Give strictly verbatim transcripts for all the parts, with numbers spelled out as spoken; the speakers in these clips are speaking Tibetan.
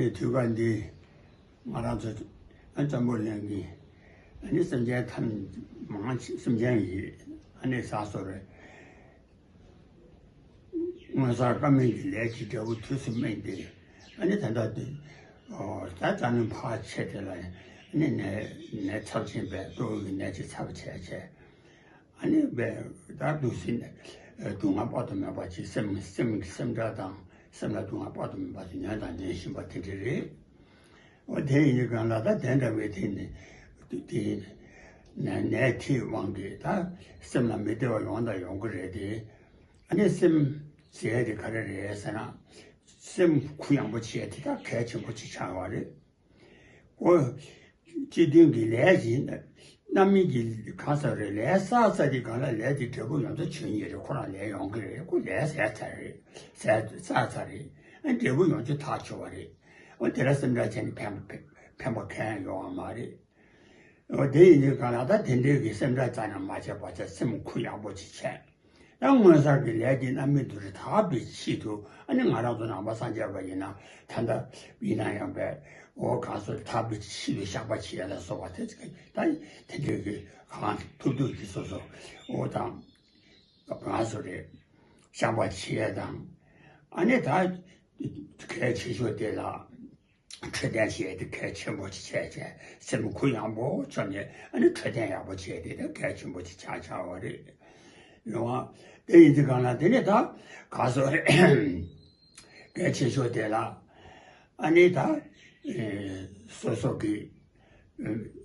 དུས་སྐབས་འདི་ང་རང་ཚོ་ཨ་འཛམ་བུ་གླིང་གི་ཨ་ནི་སེམས་ཅན་ཐམས་མང་ཆེ་སེམས་ཅན་ཡིན། ཨ་ནི་ཟ་སོ་རེད། སྔོན་བསགས་བཀའ་མིན་གྱི་ལས་ཀྱི་འབྲས་བུ་དུས་སུ་སྨིན་ཏེ། ཨ་ནི་ད་ལྟ་དུས་ད་རྩ་ནས་འཕགས་ཆེ་དེ་ལ་ཨ་ནི་ནད་ནད་ཚབས་ཆེན་པས་ལྟོ་གོས་ཀྱི་ནད་ཀྱིས་ཚབས་ཆེ་ཆེ། ཨ་ནི་བས་ད་འདུག་སེ་ནས་སྡུག་བསྔལ་དཔག་ཏུ་མེད་པ་ཅིག་སེམས་སེམས་སེམས་ཁྲལ་དང་སེམས་ལ་སྡུག་བསྔལ་དཔག་ཏུ་མེད་པ་དེ་ཉོན་དང་ཉོན་བཞིན་པ་དེ་འདྲ་རེད། འོ་དེ་ཡིན་གྱི་གང་ལ་ད་དེ་འདྲ་བའི་དེ་ནི་དེ་ནད་དེའི་དབང་གིས་ད་སེམས་ལ་མི་བདེ་བ་ཡོང་དང་ཡོང་གི་རེད་དེ། ཨ་ནི་སེམས་ཟེར་ཡ་དེ་ག་རེ་རེད་ཟེར་ན། སེམས་གུ་ཡངས་པོ་བྱེད་ཡ་དེ་ད་གལ་ཆེན་པོ་ཅིག་ཆགས་ཡོད་རེད། ཨོ། སྤྱི་མཐུན་གྱི་ལས་ཀྱི་རྣམ་སྨིན་གྱི་གང་ཟག་རེ་ལས་བསགས་ཚར་དེ་གང་ལ་ལས་དེ་འབྲས་བུ་ཡོང་ཚུལ་ཆོས་ཉིད་རེད། ཁོ་རང་ལས་ཡོང་གི་རེད། ཁོ་ལས་ཟད་ཚར་རེད། ཟད་བསགས་ཚར་རེད། ཨ་འབྲས་བུ་ཡོང་ཚུལ་ཐག་ཆོད་པ་རེད། ཨོ་དེ་ལ་སེམས་ཁྲལ་བྱས་ནས་ཕན་པ་ཕན་པ་གང་ཡང་ཡོང་བ་མ་རེད། ཨོ་དེ་ཡིན་དུས་གང་ལ་ད་དེ་འདྲའི་གི་སེམས་ཁྲལ་རྩ་ནས་མ་བྱས་པ་བྱས་སེམས་གུ་ཡངས་པོ་ཅིག་བྱས། ད་སྔོན་བསགས་ཀྱི་ལས་ཀྱི་རྣམ་སྨིན་དུ་རེ་དག་པའི་ཆེད་དུ་ཨ་ནི་ང་རང་ཚོ་ནང་པ་སངས་རྒྱས་པ་ཡིན་ན་ད་ལྟ་ཡིན་ན་ཡང་བས་འོ་གང་སོ་དག་པའི་ཆེད་དུ་བཤགས་པ་བྱེད་ཡ་ལ་སོགས་པ་དེ་ད་དེ་འདྲའི་གི་གང་ཐུབ་ཐུབ་ཀྱི་སོ་སོ་འོ་དང་གང་སོ་རེད། བཤགས་པ་བྱེད་ཡ་དང་ཨ་ནི་ད་གལ་ཆེ་ཤོས་དེ་ལ། འཕྲོད་བསྟེན་བྱས་ཏེ་གལ་ཆེན་པོ་ཅིག་བྱས་བྱས་སེམས་གུ་ཡངས་པོ་བྱས་ནས་ཨ་ནི་འཕྲོད་བསྟེན་ཡག་པོ་བྱས་ཏེ་ད་གལ་ཆེན་པོ་ཅིག་ཆགས་ཆགས་པ་རེད། རེད་བ། དེ་ཡིན་དུས་གང་ལ་དེ་ནས་ད་ག་སོ་རེད། གལ་ཆེ་ཤོས་དེ་ལ་ཨ་ནི་ད་སོ་སོ་གི་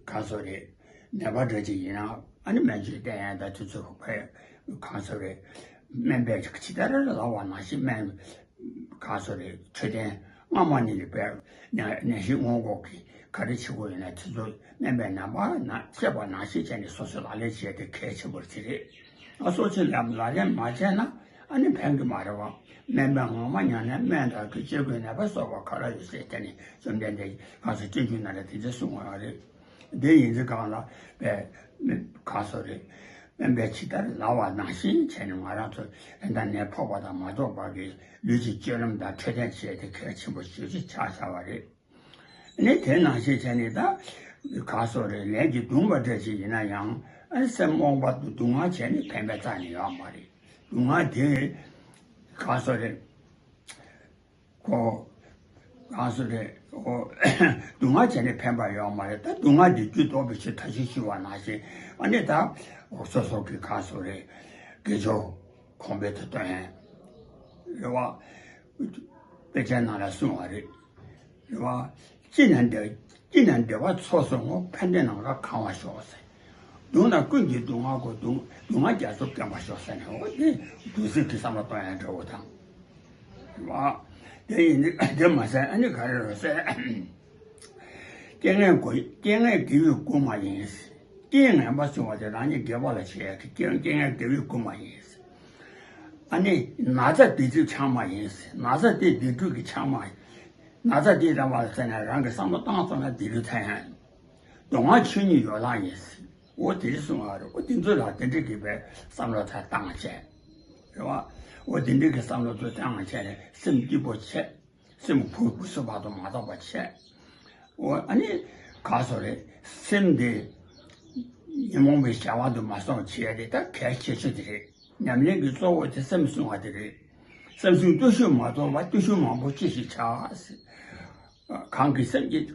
ག་སོ་རེད། ནད་པ་འདྲ་ཅིག་ཡིན་ན་ཨ་ནི་སྨན་བཅོས་བསྟེན་ཡ་ད་དུས་ཚོད་ཕལ་ག་སོ་རེད། སྨན་པས་ཇི་ལྟར་ལབ་པ་ནང་བཞིན་སྨན་ག་སོ་རེད། འཕྲོད་བསྟེན་སྔ་མ་ནས་ནི་བས་ནད་གཞི་སྔོན་འགོག་གི་ག་རེ་བྱེད་དགོས་ཡིན་ན་དུས་ཚོད་སྨན་པས་ནད་པ་ན་བཤད་པ་ནང་བཞིན་བྱས་ནས་སོ་སོས་ལག་ལེན་བྱས་ཏེ་གལ་ཆེན་པོ་དེ་རེད། ཨ་སོ་སོས་ལག་ལག་ལེན་མ་བྱས་ན་ཨ་ནི་ཕན་གི་མ་རེད་བ། སྨན་པས་ངོ་མ་ཉམས་ནས་སྨན་དང་གི་བཅོས་དགོས་ནད་པ་གསོ་བ་ག་ལ་ཡོད་ཟེར་དེ་ནི་བཅོམ་ལྡན་འདས་ཀྱིས་གང་ཟག་སྤྱོད་འཇུག་ན་རེ་དེ་ཚོ་གསུང་བ་རེད། དེ་ཡིན་ཚེ་གང་ལ་པས་གང་སོ་རེད། སྨན་པས་ཇི་ལྟར་ལབ་པ་ནང་བཞིན་བྱས་ནས་ང་རང་ཚོ་ད་ནད་ཕོག་པ་དང་མ་ཕོག་པ་གི་ལུས་ཀྱི་སྤྱོད་ལམ་དང་འཕྲོད་བསྟེན་བྱས་ཏེ་གལ་ཆེན་པོ་ཞེ་ཅིག་ཆགས་ཆགས་པ་རེད། ནི་དེ་ནང་བཞིན་བྱས་ནས་ད་ག་སོ་རེད། ལན་གྱིས་བརྡུངས་པ་འདྲ་ཞིག་ཡིན་ན་ཡང་ཨ་ནི་སེམས་རྨོངས་པ་དུ་སྡུག་བསྔལ་བྱས་ནས་ཕན་པའི་རྩ་ནས་ཡོད་མ་རེད། སྡུག་བསྔལ་དེ་ག་སོ་རེད། ཁོ་ག་སོ་རེད། ཨོ་སྡུག་བསྔལ་བྱས་ནས་ཕན་པ་ཡོད་མ་རེད། ད་སྡུག་བསྔལ་དེ་རྒྱུ་ལྡོག་པའི་ཕྱིར་ད་ཅི་ཞུ་བ་ནང་བཞིན་ཨ་ནི་ད་སོ་སོ་གི་ག་སོ་རེད། དགེ་སྦྱོར་གོང་འཕེལ་དུ་གཏོང་ཡ་རེད་བ། དཔེ་ཆའི་ནང་ལ་གསུངས་པ་རེད། རེད་བ། ཅི་ན་འདི་ཅི་ན་འདི་བ་ཚོགས་སུ་ངོ་ཕན་བདེ་ནམ་མཁའ་གང་བར་ཤོག་ཟེར། སྡུག་ན་ཀུན་གྱི་སྡུག་བསྔལ་གོ་སྡུག་སྡུག་བསྔལ་རྒྱ་མཚོ་སྐེམ་པར་ཤོག་ཟེར་ནས་འོ་དེ་བདུད་རྩི་གི་བསམ་བློ་གཏོང་ཡ་འདྲ་བོ་དང་། རེད་བ། དེ་ཡིན་དེ་མ་ཟད་ཨ་ནི་ག་རེ་རེད་ཟེར། རྐྱེན་ངན་གོ་རྐྱེན་ངན་དགེ་བའི་མགུར་མ་ཡིན། རྐྱེན་ངན་པ་བྱུང་བ་དེ་རང་ཉིད་དགེ་བ་ལ་བྱེད་ཡ་གི་རྐྱེན་རྐྱེན་ངན་དགེ་བའི་མགུར་མ་ཡིན། ཨ་ནི་ན་ཚ་སྡིག་སྒྲིབ་ཆགས་མ་ཡིན། ན་ཚ་དེ་སྡིག་སྒྲིབ་ཀྱི་ཆགས་མ་ཡིན། ན་ཚ་དེ་རང་བ་ལ་བརྩེ་ན་རང་གི་བསམ་བློ་བཏང་སོང་ན་སྡིག་སྒྲིབ་ཐལ་ཡང་། སྡུག་བསྔལ་ཆོས་ཉིད་ཡོ་ལང་ཡིན། འོ་དེ་གསུང་བ་རེད། འོ་དེ་ཚོ་ལ་དེ་འདྲ་གི་བའི་བསམ་བློ་ཐ་བཏང་བྱས། རེད་བ། འོ་དེ་འདྲ་གི་བསམ་བློ་ཚོ་བཏང་བྱས་ནས་སེམས་སྐྱིད་པོ་བྱས། སེམས་བུ་བུ་སུ་བར་དུ་མ་ཐོགས་པ་བྱས། འོ་ཨ་ནི་ག་སོ་རེད། སེམས་དེ་ཉོན་མོངས་པའི་བྱ་བ་དུ་མ་སོང་བྱས་ཏེ་ད་གལ་ཆེ་ཤོས་དེ་རེད། ཉམས་ལེན་གྱི་གཙོ་བོ་དེ་སེམས་བསྲུང་བ་དེ་རེད། སེམས་བསྲུང་བརྟུལ་ཞུགས་མ་དོར་བར་བརྟུལ་ཞུགས་མང་པོ་ཅི་ཞིག་བྱ། གང་གིས་སེམས་ཀྱི་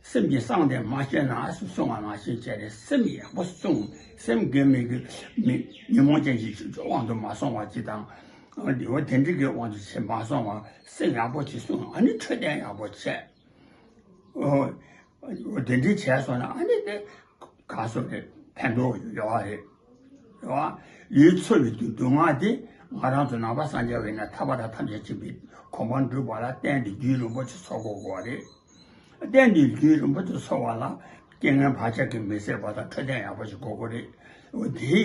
སེམས་ཀྱི་གསང་དེ་མ་བཤད་ན་གསུང་བ་ནང་བཞིན་བྱས་ནས་སེམས་ཡག་པོ་བསྲུང་། སེམས་དགེ་མི་དགེ་མི་ཉོན་མོངས་ཅན་གྱི་དབང་དུ་མ་སོང་བ་ཅིག་དང་། འོ་དེ་འདྲ་གི་དབང་དུ་བྱས་མ་སོང་བ་སེམས་ཡག་པོ་ཅིག་བསྲུང་། ཨ་ནི་འཕྲོད་བསྟེན་ཡག་པོ་བྱས། འོ་འོ་དེ་འདྲ་བྱས་སོང་ན་ཨ་ནི་དེ་ག་སོ་རེད། ཕན་ཐོགས་ཡོད་རེད། རེད་བ། ལུས་འཚོ་བའི་དུས་སྡུག་བསྔལ་དེ་ང་རང་ཚོ་ནང་པ་སངས་རྒྱས་པ་ཡིན་ན་ཐར་པ་དང་ཐམས་ཅད་མཁྱེན་པའི་གོ་འཕང་སྒྲུབ་པ་ལ་རྟེན་དེ་རྒྱུན་རིང་པོ་ཅིག་འཚོ་དགོས་དགོས་རེད། རྟེན་དེ་རྒྱུན་རིང་པོ་ཅིག་འཚོ་བ་ལ་རྐྱེན་ངན་བར་ཆད་ཀྱིས་མི་ཟད་པ་དང་འཕྲོད་བསྟེན་ཡག་པོ་ཞིག་དགོས་དགོས་རེད། འོ་དེ་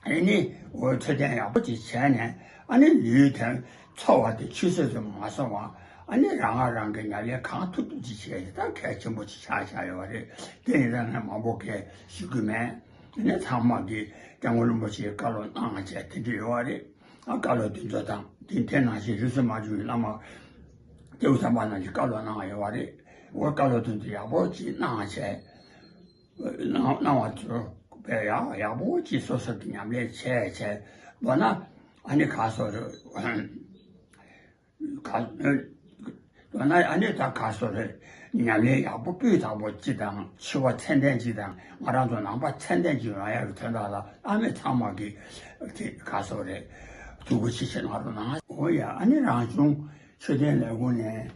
ཨ་ནི་འོ་འཕྲོད་བསྟེན་ཡག་པོ་ཅིག་བྱས་ནས་ཨ་ནི་ལུས་དེ་འཚོ་བ་དེ་ཆུད་ཟོས་སུ་མ་སོང་བ་ཨ་ནི་རང་ང་རང་གི་ཉམས་ལེན་གང་ཐུབ་ཐུབ་ཅིག་བྱས་ཏེ་ད་གལ་ཆེན་པོ་ཅིག་ཆགས་ཆགས་ཡོད་རེད། དེ་ཡིན་ཙང་ངས་མང་པོ་སྐད་ཞུ་གི་མེད། དེ་ནས་ཚང་མ་གིས་སྐྱབས་མགོན་རིན་པོ་ཆེའི་བཀའ་སློབ་གནང་བྱས་དེ་འདྲ་ཡོད་རེད། ཨ་བཀའ་སློབ་དེ་ཚོ་དང་དེ་དེ་ནང་བཞིན་རིས་སུ་མ་ཆུང་བའི་བླ་མ་ སྐྱེས་བུ་དམ་པ་རྣམས་ཀྱིས་བཀའ་སློབ་གནང་བ་ཡོད་པ་རེད། འོ་བཀའ་སློབ་དོན་དུ་ཡག་པོ་ཅིག་གནང་བྱས། གནང་གནང་བ་ཚོ་བས་ཡག་ཡག་པོ་ཅིག་སོ་སོ་གི་ཉམས་ལེན་བྱས་བྱས་མདོར་ན་ཨ་ནི་ག་སོ་རེད། ག་མདོར་ན་ཨ་ནི་ད་ག་སོ་རེད། ཉམས་ལེན་ཡག་པོ་སྤུས་དག་པོ་ཅིག་དང་འཆི་བ་ཚད་ལྡན་ཅིག་དང་ང་རང་ཚོ་ནང་པ་ཚད་ལྡན་ཅིག་ཡོང་ཡག་གི་དོན་དག་ལ་ཨ་མི་ཚང་མ་གི་དེ་ག་སོ་རེད། ཐུགས་ཁུར་ཆེ་ཆེ་གནང་རོགས་གནང་། འོ་ཡ། ཨ་ནི་རང་བྱུང་ཆོས་ལྡན་ལས་ཁུངས་ནས་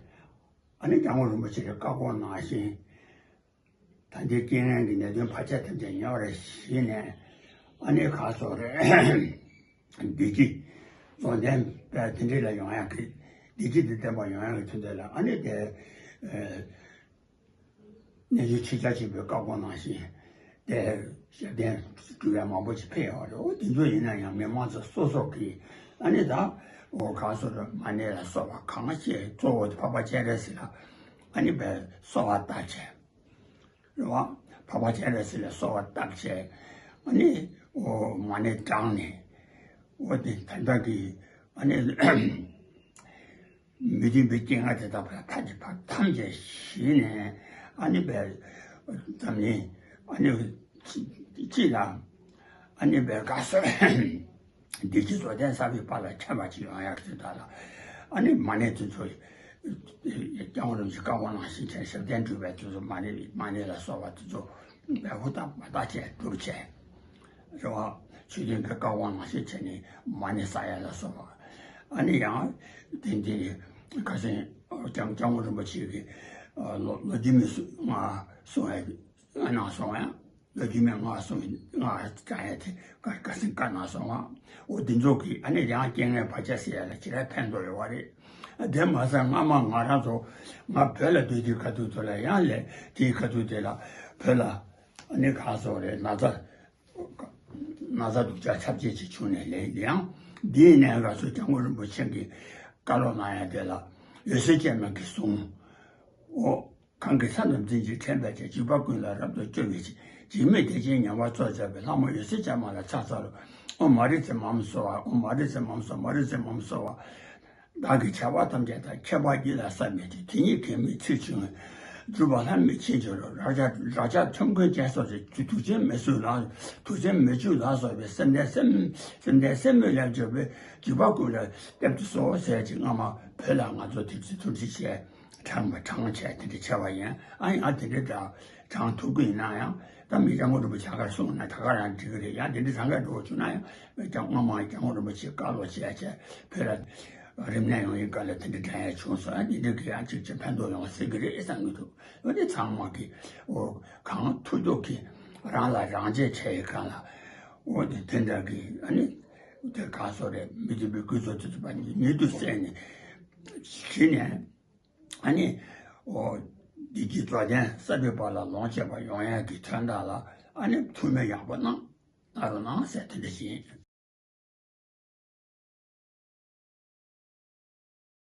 ཨ་ནི་སྐྱབས་མགོན་རིན་པོ་ཆེ་གི་བཀའ་དགོངས་ནང་བཞིན། ད་ལྟའི་རྐྱེན་ངན་གྱི་ནད་གདོན་བར་ཆད་ཐམས་ཅད་ཉེ་བར་ཞི་ནས། ཨ་ནི་ག་སོ་རེད། བདེ་སྐྱིད་རྫོགས་ལྡན་པ་དེ་འདྲ་ལ་ཡོང་ཡག་གི། བདེ་སྐྱིད་དེ་ལྡན་པ་ཡོང་ཡག་གི་དོན་དག་ལ་ཨ་ནི་དེ། ཨ་གནས་ཆུང་ཆེ་ཆ་ཆེན་པོའི་བཀའ་དགོངས་ནང་བཞིན་དེ་ཞབས་བརྟན་སྒྲུབ་ཡག་མང་པོ་ཞིག་ཕེབས་ཡོད་རེད། འོ་དེ་ཚོ་ཡིན་ན་ཡང་མི་མང་ཚོ་སོ་སོ་གིས་ཨ་ནི་ད་འོ་ག་སོ་རེད། མ་ཎི་ལ་སོགས་པ་གང་ཤེས་གཙོ་བོ་དེ་འཕགས་པ་སྤྱན་རས་གཟིགས་ལ་ཨ་ནི་བས་གསོལ་བ་བཏབ་བྱས། རེད་བ། འཕགས་པ་སྤྱན་རས་གཟིགས་ལ་གསོལ་བ་བཏབ་བྱས། ཨ་ནི་འོ་མ་ཎི་བགྲངས་ནས། འོ་དེ་ད་ལྟ་གི་ཨ་ནི་མི་མཐུན་པའི་རྐྱེན་ངན་དེ་དག་ཕར་ཐམས་ཅད་ཕར་ཐམས་ཅད་ཞི་ནས། ཨ་ནི་བས་འཛམ་གླིང་ཨ་ནི་སྤྱི་ལ་ཨ་ནི་བས་ག་སོ་བདེ་སྐྱིད་རྫོགས་ལྡན་གསར་པའི་དཔལ་ལ་ཁྱབ་པ་ཅིག་ཡོང་ཡག་དེ་དག་ལ་ཨ་ནི་མ་ཎི་དེ་ཚོ་སྐྱབས་མགོན་རིན་པོ་ཆེ་བཀའ་དགོངས་ནང་བཞིན་བྱས། ཞབས་བརྟན་སྒྲུབ་པའི་དུས་སུ་མ་ཎི་མ་ཎི་ལ་སོགས་པ་དེ་ཚོ་འབད་ཧུར་ཐག་པ་ཐག་བཅས་སྒྲུབ་བྱས། རེད་བ། ཆོས་ལྡན་གྱི་བཀའ་དགོངས་ནང་བཞིན་བྱས་ནས་མ་ཎི་བསགས་ཡ་ལ་སོགས་པ། ཨ་ནི་ཡང་དེ་འདི་ཁ་སང་སྐྱབས་སྐྱབས་མགོན་རིན་པོ་ཆེ་གིས་ལོ་ལོ་རྒྱུས་མེད་ང་གསུང་ཡ་གནང་སོང་ཡ། ལོ་རྒྱུས་མེད་ང་གསུང་ང་བཀའ་ཡ་དེ་བཀའ་བཀའ་སེང་བཀའ་གནང་སོང་ང་། འོ་འདི་ཚོ་གིས་ཨ་ནི་ཡང་རྐྱེན་ངན་བར་ཆད་སེལ་ཡ་ལ་ཅི་ར་ཕན་ཐོགས་ཡོད་བ་རེད། དེ་མ་ཟད་སྔ་མ་ང་རང་ཚོ་ང་བོད་ལ་སྡོད་དུས་ཁ་ཐུག་ཚོ་ལ་ཡང་ལས་དེའི་ཁ་ཐུག་དེ་ལ་བོད་ལ་ཨ་ནི་ག་སོ་རེད། ན་ཚ་ན་ཚ་སྡུག་ཅག་ཁྱབ་ཆེ་ཅིག་བྱུང་ནས་ལས་ཡང་འདིའི་ནས་ང་ཚོ་སྐྱབས་མགོན་རིན་པོ་ཆེ་གིས་བཀའ་སློབ་གནང་ཡ་དེ་ལ་འོད་ཟེར་ཅན་མ་གིས་གསུངས། འོ། གང་གིས་ས་རྣམས་འཛིན་ཅིང་ཁྲེན་པར་བྱེད། འཇིགས་པ་ཀུན་ལ་རབ་ཏུ་སྐྱོ་བའི་ཕྱིར། འཇིགས་མེད་བདེ་ཆེན་ཉེ་བར་གཙོ་བྱས་པའི། ལྷ་མོ་འོད་ཟེར་ཅན་མ་ལ་ཕྱག་འཚལ་ལོ། ཨོཾ་མ་ཎི་ཙི་མཾ་སྭཱ་ཧཱ། ཨོཾ་མ་ཎི་ཙི་མཾ་སྭཱ་ཧཱ། མ་ཎི་ཙི་མཾ་སྭཱ་ཧཱ། བདག་གི་བྱ་བ་ཐམས་ཅད་དང་ཁྱད་པར་ཡིད་ལ་ཟ་མི་བྱེད། དེ་ཉིད་གེགས་མེད་ཚུལ་བྱུང་བས། སྒྲུབ་པ་ལྷ་མིའི་ཆོས་འབྱུང་རོ། རག་བྱ་རག་བྱ་ཐོན་ཀུན་སྤྱན་སོགས་སུ། དུག་ཅན་མེ་ཆུ་ལ་དུག་ཅན་མེ་ཆུ་ལ་སོགས་པའི། སེམས་ལྡན་སེམས་སེམས་ལྡན་སེམས་མོས་ལེགས་སྦྱོར་བའི། འཇིགས་པ་ཀུན་ལས་བསྐྱབ་སྟེ་གསོལ་ཟེར་ཅིག་སྔ་མ་བོད་ལ་ང་ཚོ་དེ་ཚོ་ཐུགས་རྗེ་ཆེ། དྲངས་པ་དྲངས་བྱས་དེ་འདྲ་བྱས་པ་ཡིན། ཨ་ཡང་དེ་འདྲ་འདྲ་དྲངས་ཐུབ་ཀྱི་ཡིན་ན་ཡང་ད་མི་སྐྱབས་མགོན་རིན་པོ་ཆེ་ག་རེ་གསུངས་ན་ད་ག་རང་འགྲིག་གི་རེད། ཡང་དེ་འདྲ་བཟང་ག་འགྲོ་བྱུང་ན་ཡང་སྐྱབས་སྔོན་མ་སྐྱབས་མགོན་རིན་པོ་ཆེ་བཀའ་སློབ་བྱས་བྱས་བོད་ལ་རིམས་ནད་ཡོང་ཡིན་སྐབས་ལ་དེ་འདྲ་དྲན་ཡ་བྱུང་སོང་། ཡང་དེ་འདྲ་གི་ཡང་ཅིག་ཅིག་ཕན་ཐོགས་ཡོང་སྲིད་ཀྱི་རེད་བསམ་གྱི་འདུག་འོ་དེ་ཚང་མ་གི་འོ་གང་ཐུབ་ཐུབ་ཀྱིས་རང་ལ་རང་བརྗེ་བྱས་ཡི་གང་ལ་འོ་དེ་དེ་འདྲ་གི་ཨ་ནི་དེ་གང་སོ་རེད། མི་དེ་བའི་ཀུན་སོ་དེ་ཚོ་པ་ཉིད་དུ་བསྲེས་ནས་གཞི་ནས། ཨ་ནི། འོ། བདེ་སྐྱིད་རྫོགས་ལྡན་གསར་པའི་དཔལ་ལ་ལོངས་སྤྱོད་པ་ཡོང་ཡག་གི་དོན་དག་ལ་ཨ་ནི་ཐུགས་སྨོན་ཡག་པོ་གནང་གནང་རོགས་གནང་ཟེར་དེ་འདྲ་ཞིག་ཡིན།